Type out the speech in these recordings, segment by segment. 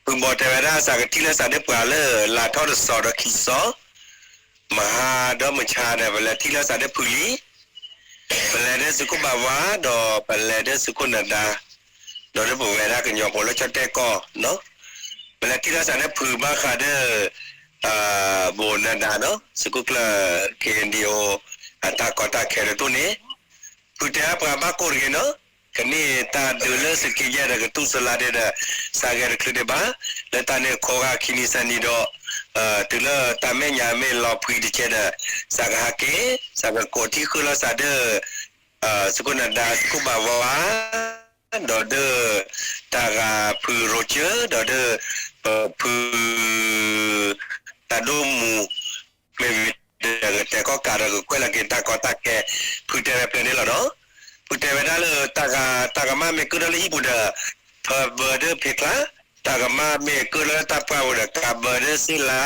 ဖုဘီတဲဝဲဒၣ်စးကထံၣ်လၢစးဒၢပှၤလၢ လါထီၣ်တစီၤဒီးခံစီၤ, မဟါဒီးမုၢ်ဆါဒီး ပလဲၤထံၣ်လၢစးဒၢဖုလံ, ပလဲၤဒၢသုးခိၣ်ဘၣ်ဝါ ဒီးပလဲၤဒၢသုးခိၣ်နဒါ, ဒီးဒၢပဝဲဒၣ်ကညီဖိလၢကၠီၣ်တဲၣ်ကီၢ်, ပလဲၤထံၣ်လၢစးဒၢဖုဘၣ်ဃးဒီး ဘိးနဒါနီၤ သုးခိၣ်ကျၢၢ် ခ့ၣ်အဲၣ်ယူၣ်အံၣ်အိၣ် အတၢ်ကီတၢ်ခဲတတိၢ်န့ၣ်, ဖုတဲပှၤဘၣ်ကိၢ်တဂ့ၤနီၤ, ကန့ၢ်တၢ်ဒုးလၢသုးက့ယဲၢ်ဒီးကတူၢ်စလါဒ့ဒီး စးဂဲၤတချုးဒံးဘၣ်, လၢတၢ်န့ၣ်အဃိဂၤခံနံၤစဲးနံၤဒီး တုၤလၢတၢ်မဲာ်ညါမ့ၢ်လီၤဖှံတကဲဒီး စးကဟးက့ၤ, စးကကိးထံၣ်ဃုာ်လီၤစးဒၢ သုးခိၣ်နဒါ သုးခိၣ်ဘၣ်ဝါ ဒီးဒၢ တၢ်ဂၤဖုရိကၢၢ် ဒီးဒၢ ပဖု တၢ်ဒိၣ်မူ မ့ၢ်ဝံၤဒီးကတဲာ်ကီၢ်ကးဒီးကကွဲးလီၤက့ၤတၢ်ကီတၢ်ခဲ ဖုတဲဝဲဖဲန့ၣ်လီၤနီၤ. ဖုတဲဝဲဒၣ်လၢ တၢ်ဂၤ တၢ်ကမၣ်မ့ၢ်ကုၢ်ထီၣ်လၢဟံၣ်ပူၤဒီး ဖၢဘၢဒၢဖ့ချါ, တၢ်ကမၣ်မ့ၢ်ကုၢ်ထီၣ်လၢတၢ်ပှၢ်ပူၤဒီး ကးဘၢဒၢစ့လါ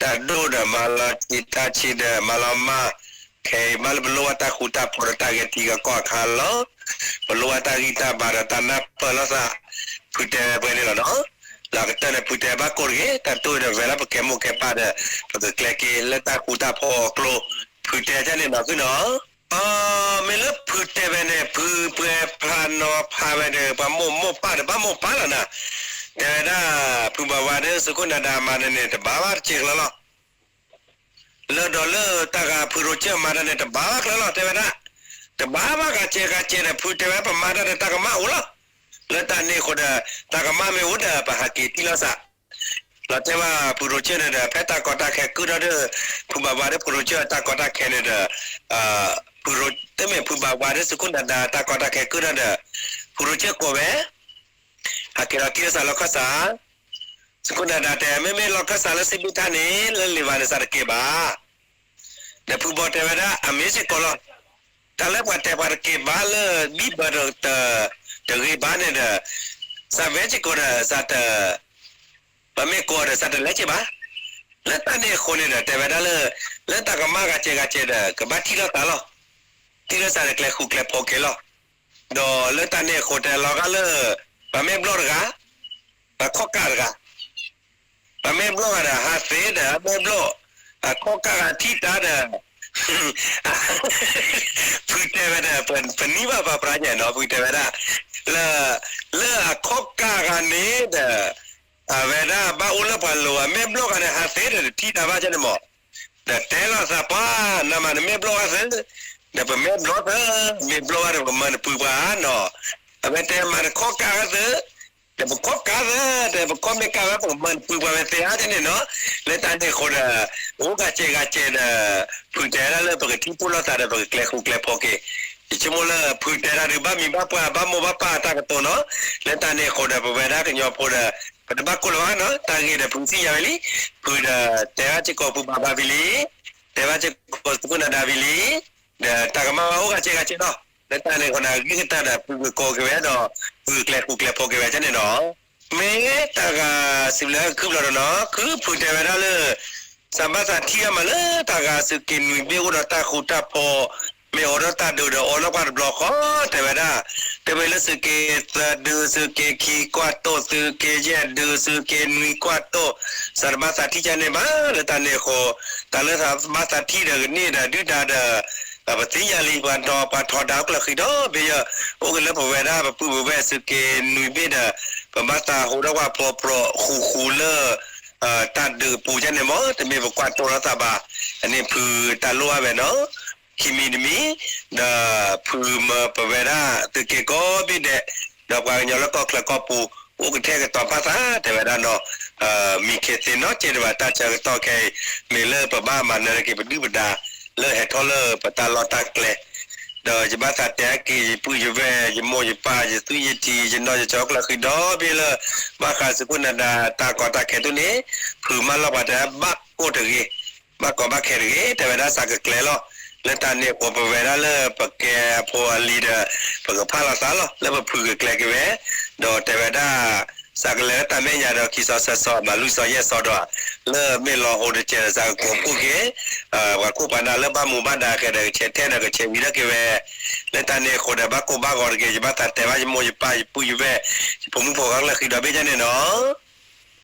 တၢ်ဒိၣ်ဒီးမၤလီၤတံၢ်တၢ်ဆံးဒီးမၤလီၤမၢ်, ခဲအံၤဘၣ်လၢပလိၣ်ဘၣ်တၢ်ဃူတၢ်ဖိးဒီးတၢ်ဂဲၤထံဂဲၤကီၢ်အခါလီၤ. ပလိၣ်ဘၣ်တၢ်ဂံၢ်တၢ်ဘါဒီးတၢ်နၢ်ပၢၢ်လိာ်သး, ဖုတဲဝဲဖဲန့ၣ်လီၤနီၤ. လၢအကတၢၢ်န့ၣ် ဖုတဲဘၣ်ကိၢ်တဂ့ၤ, တၢ်တိၢ်ဒီးဝဲလၢပကဲမိၢ်ကဲပၢ်ဒီး ပကကျဲၤက့ၤလၢတၢ်ဃူတၢ်ဖိးအကျိၤ, ဖုတဲဒ်န့ၣ်နီၤသုနီၤ. မ့ၢ်လၢဖုတဲဝဲန့ၣ် ဖုပှဲၤဖးနီၤဖးဝဲဒီး ပှၤမိၢ်မိၢ်ပၢ်ဒီးဘၣ်မိၢ်ပၢ်လီၤနၤ. တဲဝဲဒၣ် ဖုဘၣ်ဝါဒီးသုးခိၣ်နဒါမၤတၢ်န့ၣ် တဘၣ်ဘၣ်တစဲးကျၢၤလီၤ. လၢဒီးလၢတၢ်ဂၤဖုရိကၢၢ်မၤတၢ်န့ၣ် တဘၣ်ဘၣ်ကျၢၤလီၤ တဲဝဲဒၣ်. တဘၣ်ဘၣ်ဂၤစဲးဂၤစဲးဒီး ဖုတဲဝဲပမၤတၢ်ဒီးတၢ်ကမၣ်အိၣ်လီၤ. လၢတၢ်န့ၣ်အဃိဒီး တၢ်ကမၣ်မ့ၢ်အိၣ်ဒီး ပဟးက့ၤထံၣ်လိာ်သး လီၤတဲာ်ဘၣ်ဖုရိကၢၢ်န့ၣ်ဒီး ဖဲတၢ်ကီတၢ်ခဲကုၢ်ထီၣ်ဒီး ဖုဘၣ်ဝါဒီးဖုရိကၢၢ်တၢ်ကီတၢ်ခဲန့ၣ်ဒီး ဖုရိ တမ့ၢ်ဖုဘၣ်ဝါဒီးသုးခိၣ်နဒါတၢ်ကီတၢ်ခဲကုၢ်ထီၣ်ဒီး ဖုရိကၢၢ်ကိးဝဲ ဟးက့ၤလီၤတံၢ်လိာ်သးလီၢ်ခၢၣ်သး, သုးခိၣ်နဒါတဲ မ့မ့ၢ်လီၢ်ခၢၣ်သးလၢစံးဘံၣ်ထၣ်န့ၣ် လၢလံာ်ဘၣ်န့ၣ်သးတက့ၤဘၣ် ဒီးဖုဘီတဲဝဲဒၣ် အမ့ၢ်စ့ၢ်ကီးလီၤ. တၢ်လၢပှၤတဲပှၤတက့ၤဘၣ်လၢဘံၣ်ဘၢဒီး တဂ့ၤဘၣ်န့ၣ်ဒီး သးဝဲစ့ၢ်ကီးဒီး သးတ ပမ့ၢ်ကိးဒီးသးတလဲၤက့ၤဘၣ်. လၢတၢ်န့ၣ်အဃိန့ၣ်ဒီး တဲဝဲဒၣ်လၢ လၢတၢ်ကမၣ်ဂၤစဲးဂၤစဲးဒီး ကဘၣ်ထံၣ်လိာ်သးလီၤ. ထံၣ်လိာ်သးဒီးကျဲၤဃူကျဲၤဖိးက့ၤလီၤ. ဒီးလၢတၢ်န့ၣ်အဃိတဲလီၤဂာ်လၢ ပမ့ၢ်ဘျီၣ်တဂၤ ပခီၣ်ကၢ်တဂၤ ပမ့ၢ်ဘျီၣ်ဂၤဒီး ဟးသ့ဒီး အမ့ၢ်ဘျီၣ် အခီၣ်ကၢ်ဂၤထံၣ်တၢ်ဒီး ဖုတဲဝဲဒီး ပနံၣ်ဘၣ်ပှၤပြးညါနီၤ ဖုတဲဝဲဒၣ် လၢ လၢအခီၣ်ကၢ်ဂၤန့ၣ်ဒီး အဝဲဒၣ်ဘၣ်အိၣ်လၢပှၤလိၤ အမ့ၢ်ဘျီၣ်ဂၤဒီး ဟးသ့ဒီးတထံၣ်တၢ်ဘၣ်န့ၣ်မး ဒီးတဲလိာ်သးပှၤ နမၤနမ့ၢ်ဘျီၣ်ဂၤသ့ ဒီးပမ့ၢ်ဘျီၣ်သ့ မ့ၢ်ဘျီၣ်ဂၤဒီးပမၤနပှၤနီၤ အဝဲတဲမၤတခီၣ်ကၢ်ဂၤသ့ ဒီးပခီၣ်ကၢ်သ့ ဒီးပခီၣ်မ့ၢ်ကၢ်ဝဲ ပကမၤနပှၤဝဲသ့ဧါန့ၣ်နီၤ လၢတၢ်န့ၣ်အဃိဒီး အိၣ်ဂၤစဲးဂၤစဲးဒီး ဖုတဲဒၣ်လၢပကထံၣ်လိာ်သးဒီး ပကကျဲၤဃူကျဲၤဖိးက့ၤ ယဆိကမိၣ်လၢဖုတဲဒၣ်ဒုးဘၣ်မံၤဘၣ်ပှၢ်ဘၣ်မိၢ်ဘၣ်ပၢ်အတၢ်ကတိၤနီၤ လၢတၢ်န့ၣ်အဃိဒီး ပဝဲဒၣ်ကညီဖိဒီး ပတဘၣ်ကိၢ်လီၤဘၣ်နီၤ တၢ်ဂ့ၢ်ဒီးဖုသ့ၣ်ညါဝဲလံ ဖုဒီးတဲဘၣ်စ့ၢ်ကီးဖုဘၣ်ဘၣ်ဝံၤလံ တဲဘၣ်စ့ၢ်ကီးသုးခိၣ်နဒါဝံၤလံ ဒီးတၢ်ကမၣ်ဝဲအိၣ်ဂၤစဲးဂၤစဲးနီၤ လၢတၢ်န့ၣ်အဃိဒီး ဂံၢ်ကတၢၢ်ဒီး ဖုကကိးက့ၤဝဲဒီး ဖုကကျဲၤဃူကျဲၤဖိးက့ၤဝဲန့ၣ်နီၤ မ့ၢ်တၢ်ဂၤစံးလၢခုဘျီဒီးနီၤ ခုဖုတဲဝဲဒၣ်လၢ သးဘၣ်သးထံၣ်အါမးလၢတၢ်ဂၤသုးက့ၤနွံဘ့ၣ်အိၣ်ဒီးတၢ်ဃူတၢ်ဖိး မ့ၢ်အိၣ်ဒီးတၢ်ဒုးဒီးအီလီၤကွၢ်တဘျီဃီ တဲဝဲဒၣ် တဲဝဲလၢသုးက့ၤသၢဒုး သုးက့ၤခံကွၢ်တိၢ် သုးက့ၤယဲၢ်ဒုး သုးက့ၤနွံကွၢ်တိၢ် သးတဘၣ်သးထံၣ်ကန့ၣ်ဘၣ် လၢတၢ်န့ၣ်အဃိ တၢ်လၢသးဘၣ်သးထံၣ်ဒီးကန့ၢ်ဒီးဒုၣ်ဒါဒီး ပသ့ၣ်ညါလံ ပှၤဒီးပှၤထီဒါအိၣ်ကျၢၢ်ဃံဒီဘ့ၣ်ယဲၢ် အိၣ်က့ၤလၢပဝဲဒၣ်ပပုၢ်ပဝဲၢ်သုးက့ၤနွံဘ့ၣ်ဒီး ပဘၣ်သးဟူးဒီးကွၢ်ဖိးပြီးဃူဃူလၢ တၢ်ဒုးအပူၤကန့ၣ်မး တမ့ၢ်ပကွၢ်တိၢ်လိာ်သးဘၣ် အန့ၣ်ဖုတၢ်လိၣ်အါဝဲနီၤ ခံမံၤတမံၤ ဒီးဖုမၢပဝဲဒၣ်သုးက့ၤကိးဘ့ၣ်ဒဲး ဒီးပှၤကညီလၢကီၢ်ချၢကီၢ်ပူၤ အိၣ်ကထဲကတီၤဖၣ်သး တဲဝဲဒၣ်နီၤ မံၤခဲသ့နီတစဲးဒံးဘၣ် တၢ်ဆၢကတီၢ်ခဲအံၤ မ့ၢ်လၢပဘၣ်မၤနၢၤက့ၤပဒုၣ်ပဒါ လၢဟဲထီၣ်လၢပတၢ်လီၢ်တၢ်ကျဲ ဒီးယဘၣ်သးတဲက့ၤ ယပုၢ်ယဝဲၢ် ယမိၢ်ယပၢ် ယသွံၣ်ယထံး ယနီၢ်ယကီၢ်ကျၢၢ်ဃံဒီဘ့ၣ်လၢ ဘၣ်ဃးသုးခိၣ်နဒါတၢ်ကီတၢ်ခဲဒ်န့ၣ် ဖုမၢလီၤပှၤတဲဘၣ်ကိၢ်တဂ့ၤ ဘၣ်ကီဘၣ်ခဲတဂ့ၤ တဲဝဲဒၣ်သးကကျဲၤလီၤ လၢတၢ်န့ၣ်အဃိပဝဲဒၣ်လၢပကဲအဖိအလံၤဒီး ပကဖးလိာ်သးလီၤ လၢပဖုကကျဲၤက့ၤဝဲ ဒီးတဲဝဲဒၣ် စးကလဲၤလၢတၢ်မဲာ်ညါဒီးခံစီၤဆၢစီၤ ဘၣ်လွံၢ်စီၤယဲၢ်စီၤဒီး လၢမ့ၢ်လီၤဟိတစဲးဒီး စးကကိးဖှိၣ်က့ၤ ပှၤခိၣ်ပှၤနၢ်လၢဘၣ်မူဘၣ်ဒါဃဲဒီး ကဆဲးထဲဒီးကဆဲးဝံၤလၢက့ၤဝဲ လၢတၢ်န့ၣ်အဃိဒီး ဘၣ်ကိၢ်ဘၣ်ဂီၤတက့ၢ်. ယဘၣ်သးတဲဘၣ်ယမိၢ်ယပၢ်ယပုၢ်ယဝဲၢ် ယဖိမုၣ်ဖိခွါလၢဃံဒီဘ့ၣ်ညါန့ၣ်နီၤ.